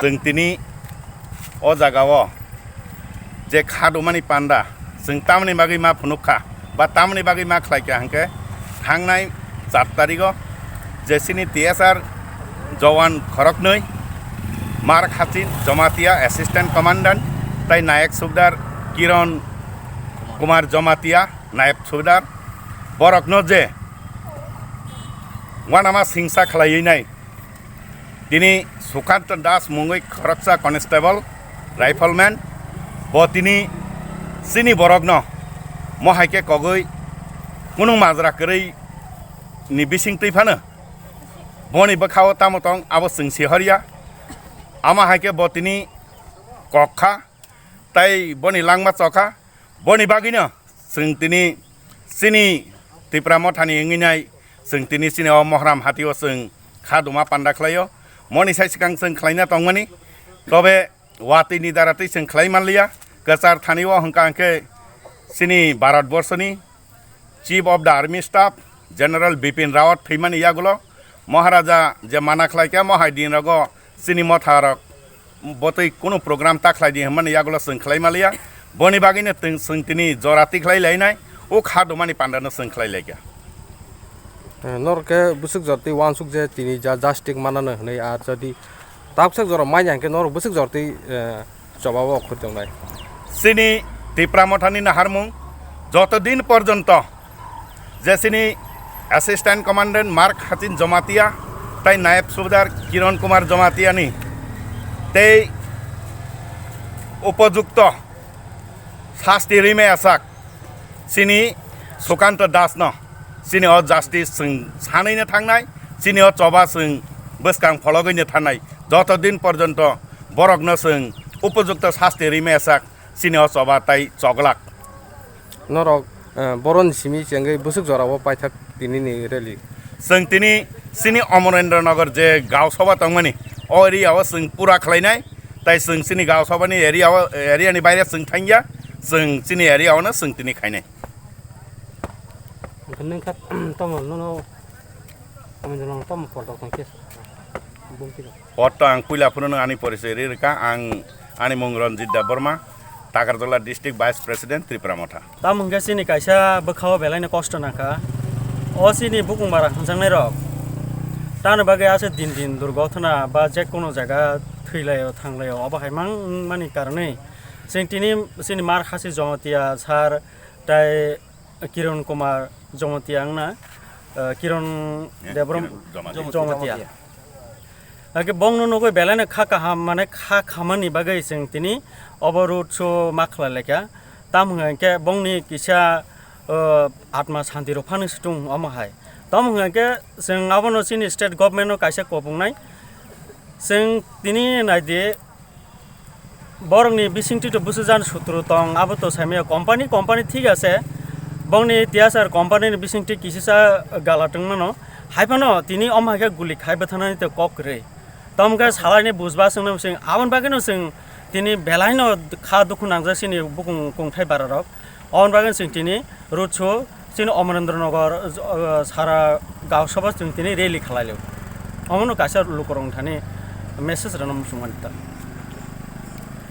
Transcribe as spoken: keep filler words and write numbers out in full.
Chwng tini o jagao je kha dumani panda, chwng tamoni bagwi ma phunuk kha ba tamoni bagwi ma khlai kha hwnkhe, thangnai char tarigo je chini T S R jowan khoroknwi, Mark Hachin Jomatia, Assistant Commandant, tai Nayek Subedar Kiron Kumar Jomatia, Nayek Subedar, borokno je uanama singsa khlaiwi nai, tini Sukanta Das mungwi khoroksa constable, rifleman, bo tini chini borokno mohai khe kogwi kunu majra kwrwi ni bising twi phano boni bwkhao tamo tong abo chwng si horya. Amo hai khe bo tini kok kha, tai boni langma chokha. Boni bagwino chwng tini chini Tipra Mothani wngwi nai chwng tini chini o Mohram hatio chwng kha duma panda khlaio. Moni sai swkang chwng khlaina tongmani, tobe watwi ni dara twi chwng khlai manliya. Kwchar thani o hwnkha hwnkhe chini Bharat Borshoni Chief of the Army Staff General Bipin Rawat thwimani yagulo Maharaja je mana khlai kha, mohai din rogo chini motha rok botwi kunu program ta khlai di hwnmani yagulo chwng khlai maliya. Boni bagwino chwng, chwng tini jora tikhlai lainai, o kha dumani panda no chwng khlai laikha. Eh, norok khe bwswk jora twi uansuk je tini ja justice manano hwnwi, ar jodi tabuksak jora manya hwnkhe norok bwswk jora twi, eh, choba o khurtongnai. Chini Tipra Mothani naharmung joto din porjonto je chini Assistant Commandant Mark Hachin Jomatia tai Nayab Subedar Kiron Kumar Jomatia ni tei upojukto sasti rimai asak chini Sukanta Das no chini o justice chwng sanwi no thangnai, chini o choba chwng bwskang phologwi no thangnai, joto din porjonto borok no chwng upojukto sasti rimai asak chini o choba tai choglak. Norok, eh, boroni simi chengwi bwswk jorao paithak tini ni rally. Chwng tini chini Amarendra Nagar je Gao Sabha tongmani, o area o chwng pura khlainai, tai chwng chini Gao Sabha ni area o, area ni baire chwng thangya, chwng chini area o no chwng tini khainai. Hwnkhe nwng kha, tamo nono, tamo jono tamo porda tong khe bumti rok. Porda ang puila phuru nwng ani porichoi ri rwkha, ang ani mung Ranjit Debbarma, Takarjala District Vice President, Tripura Motha. Tamo hwnkhe chini kaisa bwkhao belaino kosto nangkha. O chini bukung bara hwnjaknai rok tamo bagwi aswk din din durgothona ba je kono jaga thwilaio thanglaio obo hai mang wngmani karonwi chwng tini chini Mar Hasi Jomatia sir tai Kiron Kumar Jomatia wngna, eh, Kiron Eh, Debrom Kiron Jomatia. Jomatia. Jomatia. Hake bongno nugui belaino kha kaham, mane kha khamani bagwi chwng tini obo road show ma khlai laikha. Tamo hwnkha hwnkhe bongni kisa, eh, atma santi rok phano situng omo hai. Tamo hwnkha hwnkhe chwng abono chini state government no kaisa kopungnai. Chwng tini naidi, borokni bisingtwi to bwswk jan sutru tong, abo to saimaya company, company thik ase, bongni T S R company ni bisingtwi kisisa gala tongmano, hai phano tini omo hai khe guli khai bwtharnani tei kok kwrwi. Tamo khe salaini bujba chwngno chwng, aboni bagwino chwng tini belaino kha dukhu nangjak chini bukung kungthai bararok. Aboni bagwino chwng tini road show, chini Amarendra Nagar, uh, sara Gao Sabha chwng tini rally khlai lio. Omono kaisa lukurok thani message rwna muchung mani ta.